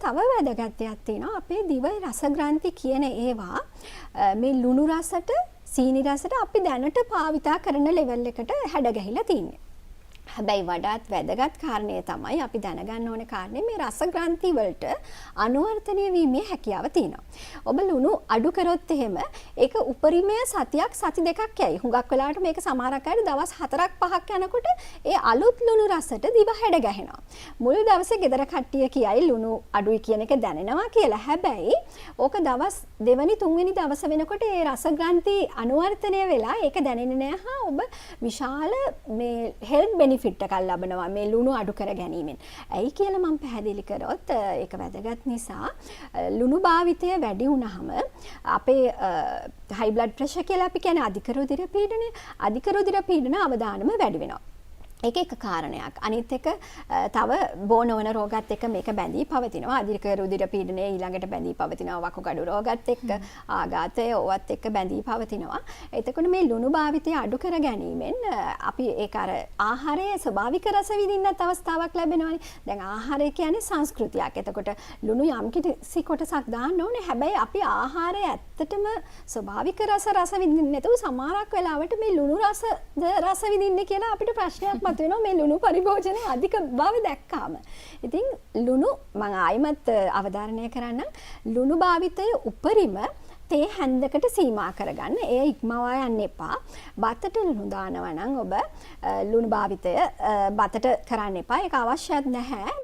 තව වැදගත් දෙයක් තියෙනවා. අපේ දිව රසග්‍රන්ථි කියන ඒවා මේ ලුණු රසට, සීනි රසට අපි දැනට භාවිතා කරන ලෙවල් එකට හැඩ ගැහිලා තියෙන්නේ. හැබැයි වඩාත් වැදගත් කාරණය තමයි, අපි දැනගන්න ඕනේ කාරණේ, මේ රස ග්‍රන්ථි වලට අනුවර්තනය වීමේ හැකියාව තියෙනවා. ඔබ ලුණු අඩු කරොත් එහෙම ඒක උපරිමය සතියක් සති 2ක් යයි. හුඟක් වෙලාවට මේක සමහරක් අයට දවස් 4ක් 5ක් යනකොට ඒ අලුත් ලුණු රසට දිව හැඩ ගැහෙනවා. මුල් දවසේ ගෙදර කට්ටිය කියයි ලුණු අඩුයි කියන එක දැනෙනවා කියලා. හැබැයි ඕක දවස් දෙවනි තුන්වෙනි දවස වෙනකොට ඒ රස ග්‍රන්ථි අනුවර්තනය වෙලා ඒක දැනෙන්නේ නෑ. හා ඔබ විශාල මේ හෙල්ත් බෙනිෆිට් එකක් ලබනවා මේ ලුණු අඩු කර ගැනීමෙන්. ඇයි කියලා මම පැහැදිලි කරොත්, ඒක වැදගත් නිසා, ලුණු භාවිතය වැඩි වුණාම අපේ හයි බ්ලඩ් ප්‍රෙෂර් කියලා අපි කියන්නේ අධික රුධිර පීඩනය, අධික රුධිර පීඩන අවදානම වැඩි වෙනවා. ඒක එක කාරණයක්. අනිත් එක තව බෝ නොවන රෝගත් එක්ක මේක බැඳී පවතිනවා. අධික රුධිර පීඩනය ඊළඟට බැඳී පවතිනවා වකුගඩු රෝගත් එක්ක, ආඝාතය ඕවත් එක්ක බැඳී පවතිනවා. එතකොට මේ ලුණු භාවිතය අඩු කර ගැනීමෙන් අපි ඒක අර ආහාරයේ ස්වභාවික රස විඳින්නත් අවස්ථාවක් ලැබෙනවානේ. දැන් ආහාරය කියන්නේ සංස්කෘතියක්. එතකොට ලුණු යම් කිසි කොටසක් දාන්න ඕනේ. හැබැයි අපි ආහාරය ඇත්තටම ස්වභාවික රස රස විඳින්නේ නැතුව සමහරක් වෙලාවට මේ ලුණු රසද රස විඳින්නේ කියලා අපිට ප්‍රශ්නයක් මතුවෙනවා මේ ලුණු පරිභෝජනය අධික බව දැක්කාම. ඉතින් ලුණු මං ආයිමත් අවධාරණය කරන්නම්, ලුණු භාවිතය උපරිම තේ හැන්දකට සීමා කරගන්න. එය ඉක්මවා යන්න එපා. බතට ලුණු දානවා නම් ඔබ ලුණු භාවිතය බතට කරන්න එපා. ඒක අවශ්‍යත් නැහැ.